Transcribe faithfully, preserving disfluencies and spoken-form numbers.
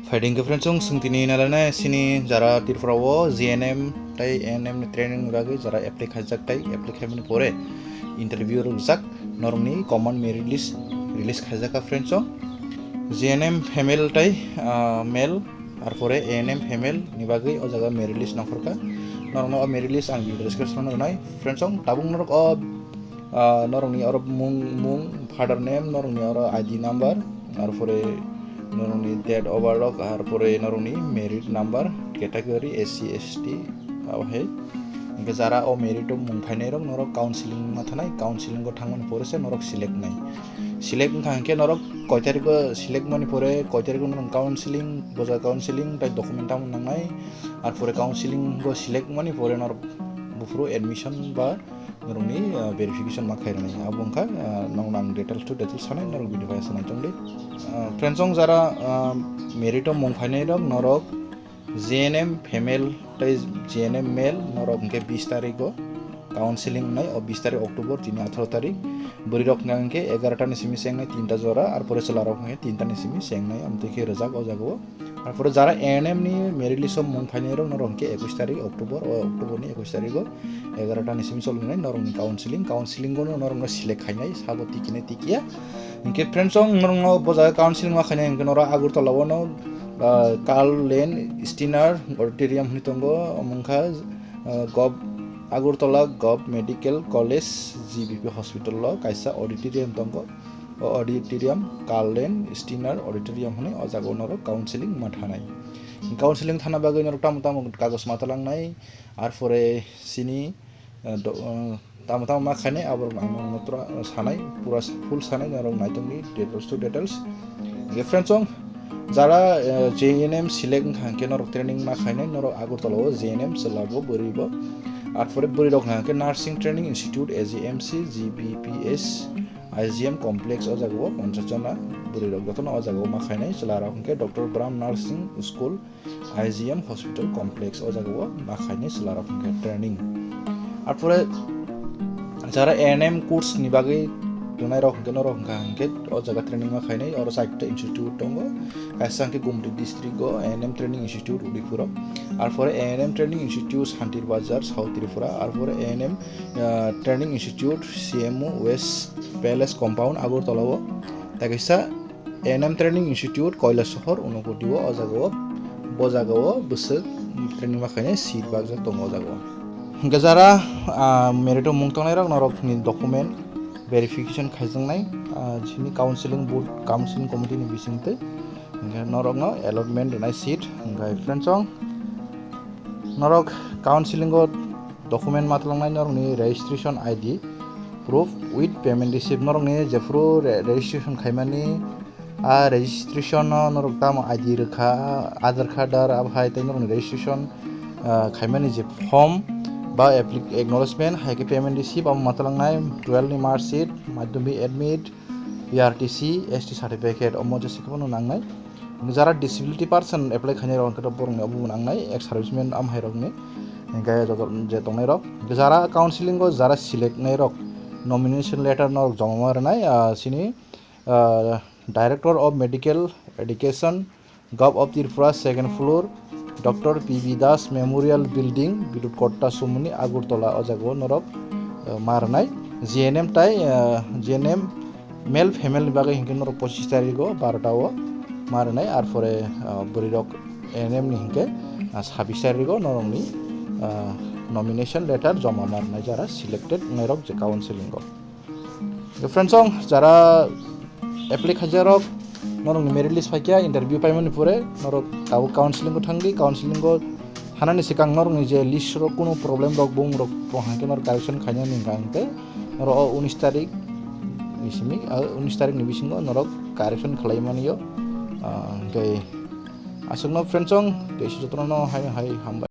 Phaidi hwnkhe friends, chwng tini nailana sini jara Tripura o G N M tei A N M ni training ni bagwi jara apply khaijak tei apply khaimani pore interview rwjak, norokni common merit list release khaijak kha friends. G N M female tei, ah, male, arpore A N M female ni bagwi o jaga merit list nongkhorkha. Norokno o merit list ang video description o rwnai friends. Tabuk norok o, ah, norokni oro mung, mung, father name, norokni oro I D number, arpore norokni date of birth rok, arpore norokni merit number, category S C, S T, abo hai. Hingke jara o merit o mung phainai rok norok counseling ma thanai, counseling o thangmani pore se norok select nai. Select wngkha hingke norok koi tarikh o select mani pore, koi tarikh o norok counseling, boja counseling tai document tamo nangnai. Arpore counseling o select mani pore norok buphuru admission ba norokni, ah, verification ma khairwnai. Abo wngkha, ah, nokno ang details to details sanai, norok video bai sanai tongdi. Ah, friends, chwng jara, ah, merit o mung phainai rok norok G N M female tei G N M male norok hingke bis tarikh o counseling wngnai, o bis tarikh October tini atharo tarikh. Bwrwi rok hingke egarota ni simi chengnai tinta jora, arpore chwla rok hingke tinta ni simi chengnai, amtwi khe rwjak o jaga o. Arpore jara A N M ni merit list o mung phainai rok norok hingke ekush tarikh October, o October ni ekush tarikh o egarota ni simi cholnai norok ni counseling, counseling o norok no select khainai sabo tikine tikiya. Hingke friends, chwng norok no bo jaga counseling ma khainai hingke norok Agartala o no, ah, Carl Lane Skinner Auditorium hwnwi tongo, omo wngkha, ah, Gov-, Agartala Gov Medical College G B P Hospital o kaisa auditorium tongo. O auditorium, Carl Lane Skinner Auditorium hwnwi o jaga o norok counseling ma thanai. Counseling thana bagwi norok tamo tamo kagoj ma talangnai, arpore sini, eh, do-, eh, tamo tamo ma khainai, aborok ang nokno tura, eh, sanai, pura full sanai norok naitongdi details to details. Hingke friends, chwng jara, eh, G N M select wngkha hingke norok training ma khainai, norok Agartala o G N M chwla bo bwrwi bo. Arpore bwrwi rok hingke Nursing Training Institute, A G M C, G B P S, I G M complex o jaga o ponchash jona bwrwi rok jotono o jaga o ma khainai, chwla rok hingke Doctor Bram Nursing School, I G M Hospital Complex o jaga o ma khainai chwla rok hingke training. Arpore jara A N M course ni bagwi tongnai rok hingke norok hingka hingke o jaga training ma khainai, oro chaita institute tongo, kaisa hingke Gumti district o A N M Training Institute Udaipur o, arpore A N M Training Institute Santir Bazar South Tripura, arpore A N M ah, Training Institute, C M U, West Palace Compound, Agartala o. Tai kaisa A N M Training Institute, Kailasohor, Unakoti o, o jaga o, bo jaga o bwswk training ma khainai seat bakjak tongo o jaga o. Hingke jara, ah, merit o mung tongnai rok norok ni document verification khaijaknai, ah, chini counseling board, counseling committee ni bisingtwi. Hingke norokno allotment rwnai seat, hingke friends, chwng norok counseling o document ma twlangnai, norokni registration I D proof with payment receipt, norokni jephuru re-, registration khaimani, a registration o norok tamo I D rwkha, Aadhaar card ar abo hai tei norokni registration, ah, khaimani je form ba appli-, acknowledgement hai khe payment receipt abo ma twlangnai, twelve ni mark sheet, madhyamik admit, P R T C, S T certificate, omo jesa khe phano nangnai. Jara disability person apply khainai rok hwnkhe borokni obo nangnai, ex serviceman am hai rokni, hwnkhe joto je tongnai rok. Jara counseling o jara select nai rok nomination letter no joma ma rwnai, ah, sini, ah, Director of Medical Education, Gov of Tripura, second floor, Doctor P B Das Memorial Building, Bidut Kotta, Sumuni, Agartala, o jaga o norok, eh, ma rwnai. G N M tai, eh, G N M male female ni bagwi hwnkhe norok pochis tarikh o barota o ma rwnai, ar pore, eh, bwrwi rok A N M ni hwnkhe, eh, sabis tarikh o norokni, eh, nomination letter joma ma rwnai jara selected wngnai rok je counseling o. Friends, chwng jara apply khaijak rok, norokni merit list phaikha, interview paimani pore norok tabuk counseling o thangdi, counseling o thanani swkang norokni je list rok kunu problem rok bumung rok tong hwnkhe norok correction khainani hwnkha hwnkhe norok o unis tarik ni simi, ah, unis tarik ni bisingo norok correction khlaimani o, ah, hwnkhe aswkno friends, chwng tei jotono hai hai hambai.